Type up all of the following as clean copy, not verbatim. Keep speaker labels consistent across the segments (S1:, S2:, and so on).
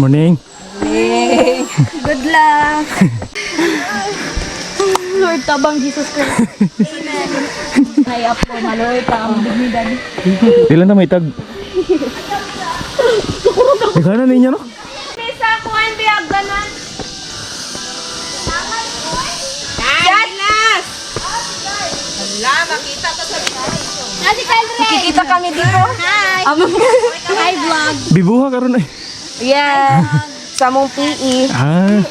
S1: Morning.
S2: Good luck. Lord, tabang Jesus Christ. Amen. Nay-upload na Lord, ang dignidad.
S1: Ilan na may tag? Ikaw na ninyo, no?
S2: Sa kuan biyag ganan. Jatlas!
S3: Kikita kami dito.
S2: Hi! Hi, vlog.
S1: Bibuha karon ay.
S3: Yeah. Sa mong PE.
S1: Ah.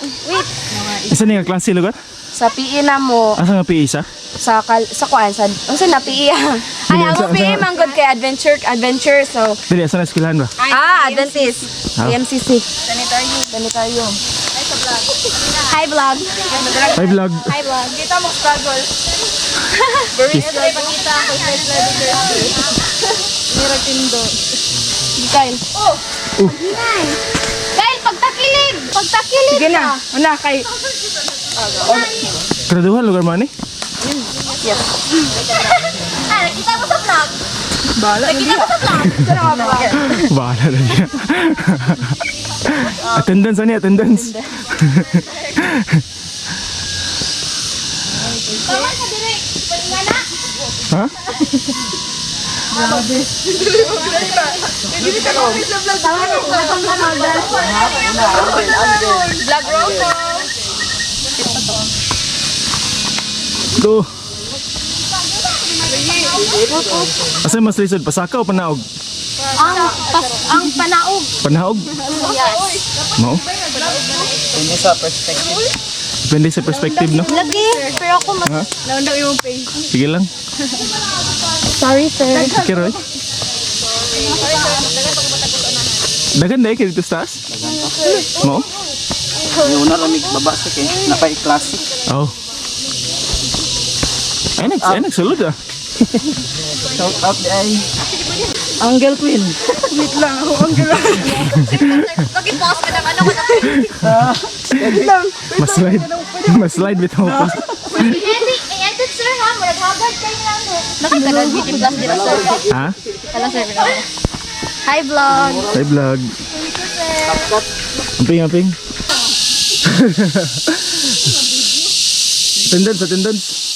S1: Isa ni nga klase lugar?
S3: Sa PE na mo.
S1: Asa nga PE isa?
S3: Sa, kal, sa kuan. Sa, unsa na PE ah? Ay,
S1: Dili,
S3: ang PE man gud kay adventure, adventure. So,
S1: Dili, asa na eskwelahan ba?
S3: ah, Adventist.
S1: Ah.
S3: AMCC. Sanitarium. Sanitarium.
S2: Hi, vlog.
S1: Hi, vlog.
S2: Hi, vlog.
S3: Kita mo struggle. Kyle.
S2: Kyle, pagtakilid! Pagtakilid!
S3: Sige na. Una kay
S1: Graduhan lugar man eh.
S2: Ah, nakita mo sa vlog.
S3: Bala.
S2: Nakita mo sa vlog.
S1: Bahala na niya. Attendance ani, attendance.
S2: Tama ka dire. Palinga na.
S1: Ha?
S3: Vlog roll.
S1: Go. Asa mas lisod, pasaka o panaog?
S2: Ang pas, ang panaog.
S1: Panaog?
S2: Yes.
S1: Mao?
S4: Depende sa perspective.
S1: Depende sa perspective, no?
S2: Lagi, pero ako mas
S1: Ha? Sige lang.
S2: Sorry, sir.
S1: Okay, Roy. Dagan dahil kayo dito sa taas? Mao?
S4: Yung una ramig baba sa kay napay classic.
S1: Oh. Ay, nagsulod ah.
S4: Shout out di ay Angel Queen.
S3: Wait lang ako ang gala.
S2: Pag-pause ka ng ano ko na.
S3: Wait lang.
S1: Mas-slide. Mas-slide bitaw po.
S2: I-edit, i-edit sir ha. Murag hagad kayo na ano. Nakita na beauty plus dira sir.
S1: Ha?
S2: Hello sir. Hi vlog.
S1: Hi, vlog.
S2: Thank you sir.
S1: Amping, amping. Attendance, attendance.